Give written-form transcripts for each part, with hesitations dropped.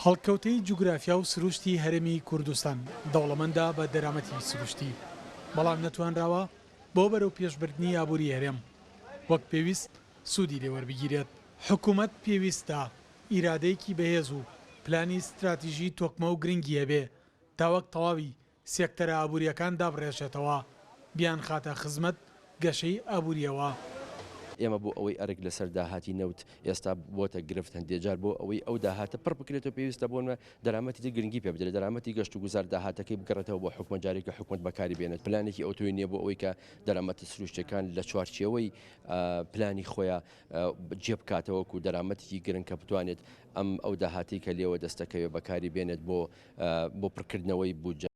هەڵکەوتەی جوگرافیا و سروشتی هەرێمی کوردستان دەوڵەمەندە بە دەرامەتی سروشتی، بەڵام نەتوانراوە بۆ بەرەوپێشبردنی ئابووری هەرێم وەک پێویست سوودی لێ وەربگیرێت. حکومەت پێویستە ئیرادەیەکی بەهێز و پلانی ستراتیژی تۆکمە و گرنگی هەبێ تا وەک تەواوی سێکتەرە ئابوورییەکان دابڕێژێتەوە، بیانخاتە خزمەت گەشەی ئابوورییەوە. ئێمە بۆ ئەوەی ئەرک لەسەر داهاتی نەوت ئێستا بۆتە گرفت هەندێ جار بۆ ئەوەی ئەو داهاتە پڕ بکرێتەوە پێویستە بۆ نمونە دەرامەتی تر گرنگی پێ بدرێت دەرامەتی گەشت و گوزار داهاتەکەی بگەڕێتەوە بۆ حکومەت جارێک کە حکومەت بەکاری بێنێت پلانێکی ئەوتۆی نییە بۆ ئەوەی کە دەرامەتە سروشتیەکان لە چوارچێوەی پلانی خۆیان جێ بکاتەوە وەکو دەرامەتێکی گرنگ کە بتوانێت ئەم ئەو داهاتەی کە لێوە دەستەکەوێت بەکاری بێنێت بۆ بۆ پڕکردنەوەی بودجە.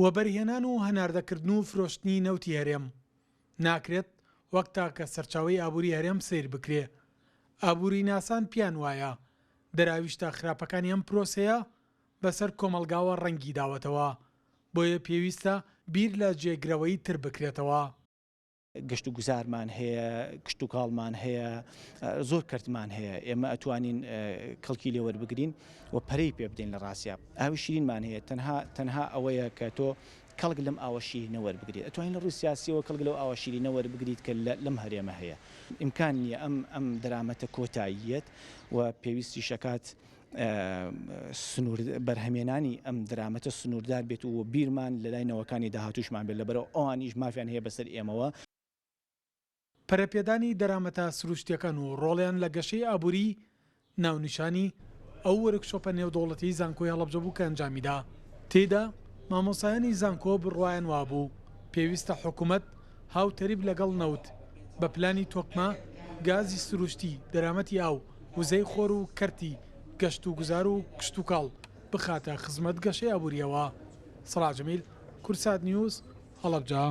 وەبەرهێنان و هەناردەکردن و فرۆشتنی نەوتی هەرێم ناکرێت وەک تاکە سەرچاوەی ئابووری هەرێم سەیر بکرێ. ئابووریناسان پێیان وایە دەراویشتە خراپەکانی ئەم پرۆسەیە بەسەر کۆمەڵگاوە ڕەنگی داوەتەوە، بۆیە پێویستە بیر لە جێگرەوەی تر بکرێتەوە. گەشتوگوزارمان هەیە، کشتوکاڵمان هەیە، زۆر کەرتمان هەیە، ئێمە ئەتوانین کەڵکی لێ وەربگرین و پەرەی پێ بدەین لە ڕاستیا. ئاوی شیرینمان هەیە، تەنها تەنها ئەوەیە کە تۆ کەڵک لەم ئاوە شیرینە وەربگریت. ئەتوانین لە ڕووی سیاسییەوە کەڵک لەو ئاوە شیرینە وەربگریت کە لەم هەرێمە هەیە. ئیمکان نییە ئەم ئەم دەرامەتە کۆتاییەت و پێویستیش ئەکات سنوور بەرهەمێنانی ئەم درامەتە سنووردار بێت و بیرمان لەلای نەوەکانی داهاتووشمان بێت لەبەرئەوە ئەوانیش مافیان هەیە بەسەر ئێمەوە. پەرەپێدانی دەرامەتە سروشتییەکان و ڕۆڵیان لە گەشەی ئابووری ناونیشانی ئەو وۆرکشۆپە نێودەوڵەتیەی زانکۆی هەڵەبجە بوو کە ئەنجامیدا، تێیدا مامۆستایانی زانکۆ بڕوایان وابوو پێویستە حکومەت هاوتەریب لەگەڵ نەوت بە پلانی تۆکمە گازی سروشتی، دەرامەتی ئاو، وزەی خۆر و کەرتی گەشتوگوزار و کشتوکاڵ بخاتە خزمەت گەشەی ئابوورییەوە. سەڵاح جەمیل، کوردسات نیوز، هەڵەبجە.